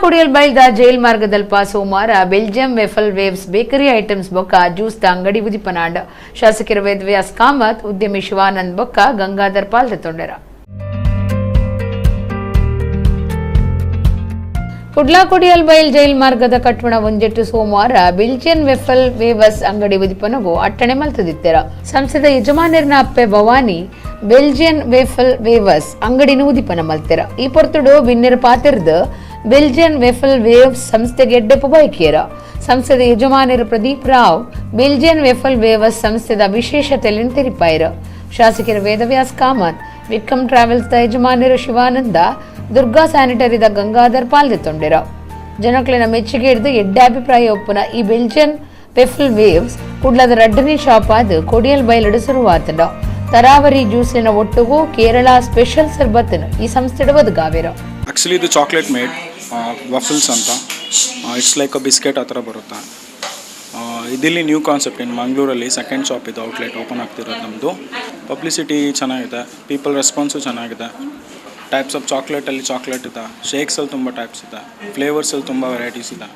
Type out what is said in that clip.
ಕೊಡಿಯಲ್ಬೈಲ್ದ jail ಮಾರ್ಗದಲ್ಪ ಸೋಮವಾರ Belgium waffle waves bakery items ಬೊಕ್ಕ juice ದ ಅಂಗಡಿ ಉದಿಪನಾಂಡ್. ಶಾಸಕರ ವೇದವ್ಯಾಸ್ ಕಾಮತ್, ಉದ್ಯಮಿ ಶಿವಾನಂದ್ ಬೊಕ್ಕ ಗಂಗಾಧರ್ ಪಾಲ್ ತೊಂಡೆರ. ಕುಡ್ಲಾ ಕೊಡಿಯಲ್ಬೈಲ್ ಜೈಲ್ ಮಾರ್ಗದ ಕಟ್ವಣ ಒಂಜೆಟ್ಟು ಸೋಮವಾರ ಬೆಲ್ಜಿಯನ್ ವೆಫಲ್ ವೇವಸ್ ಅಂಗಡಿ ಉದಿಪನಗು ಅಟ್ಟಣೆ ಮಲ್ತದಿತ್ತೆರ. ಸಂಸ್ಥೆದ ಯಜಮಾನರ್ನ ಅಪ್ಪೆ ಭವಾನಿ ಬೆಲ್ಜಿಯನ್ ವೇಫಲ್ ವೇವಸ್ ಅಂಗಡಿನ ಉದಿಪನ ಮಲ್ತೆರ. ಈ ಪೊರ್ತುಡು ಬಿನ್ನೆರ್ ಪಾತೆರ್ದ್ ಬೆಲ್ಜಿಯನ್ ವೆಫಲ್ ವೇವ್ಸ್ ಸಂಸ್ಥೆಗೆ ಎಡ್ಡೆಪು ಬಯಕಿಯರ. ಸಂಸ್ಥೆದ ಯಜಮಾನರು ಪ್ರದೀಪ್ ರಾವ್ ಬೆಲ್ಜಿಯನ್ ವೆಫಲ್ ವೇವಸ್ ಸಂಸ್ಥೆದ ವಿಶೇಷತೆಯನ್ನು ತೆರಿಪಾಯರು. ಶಾಸಕರು ವೇದವ್ಯಾಸ್ ಕಾಮತ್, ವಿಕ್ರಮ್ ಟ್ರಾವೆಲ್ಸ್ the ಯಜಮಾನರು ಶಿವಾನಂದ, ದುರ್ಗಾ ಸ್ಯಾನಿಟರಿದ ಗಂಗಾಧರ್ ಪಾಲ್ದೆತ್ತೊಂಡೆರ. ಜನಕ್ಲೆನ ಮೆಚ್ಚುಗೆ ಹಿಡಿದು ಎಡ್ಡೆ ಅಭಿಪ್ರಾಯ ಒಪ್ಪುನ ಈ ಬೆಲ್ಜಿಯನ್ ವೆಫಲ್ ವೇವ್ಸ್ ಕುಡ್ಲದ ರಡ್ಡನೇ ಶಾಪ್ ಆದ್ ಕೊಡಿಯಲ್ ಬೈಲಡು ಶುರುವಾತಂಡ. ತರಾವರಿ ಜ್ಯೂಸಿನ ಒಟ್ಟುಗು ಕೇರಳ ಸ್ಪೆಷಲ್ ಸರ್ಬತ್ನ ಈ ಸಂಸ್ಥೆಡ ಒದಗಾವೆರ. ಆ್ಯಕ್ಚುಲಿ ಇದು ಚಾಕ್ಲೇಟ್ ಮೇಡ್ ವಫಲ್ಸ್ ಅಂತ. It's like a biscuit ಆ ಥರ ಬರುತ್ತೆ. ಇದಿಲ್ಲಿ ನ್ಯೂ ಕಾನ್ಸೆಪ್ಟ್ ಇನ್ ಮಂಗಳೂರಲ್ಲಿ ಸೆಕೆಂಡ್ ಶಾಪ್ ಇದು, ಔಟ್ಲೆಟ್ ಓಪನ್ ಆಗ್ತಿರೋದು ನಮ್ಮದು. ಪಬ್ಲಿಸಿಟಿ ಚೆನ್ನಾಗಿದೆ, ಪೀಪಲ್ ರೆಸ್ಪಾನ್ಸು ಚೆನ್ನಾಗಿದೆ. ಟೈಪ್ಸ್ ಆಫ್ ಚಾಕ್ಲೇಟಲ್ಲಿ ಚಾಕ್ಲೇಟ್ ಇದೆ, ಶೇಕ್ಸಲ್ಲಿ ತುಂಬ ಟೈಪ್ಸ್ ಇದೆ, ಫ್ಲೇವರ್ಸಲ್ಲಿ ತುಂಬ ವೆರೈಟೀಸ್ ಇದೆ.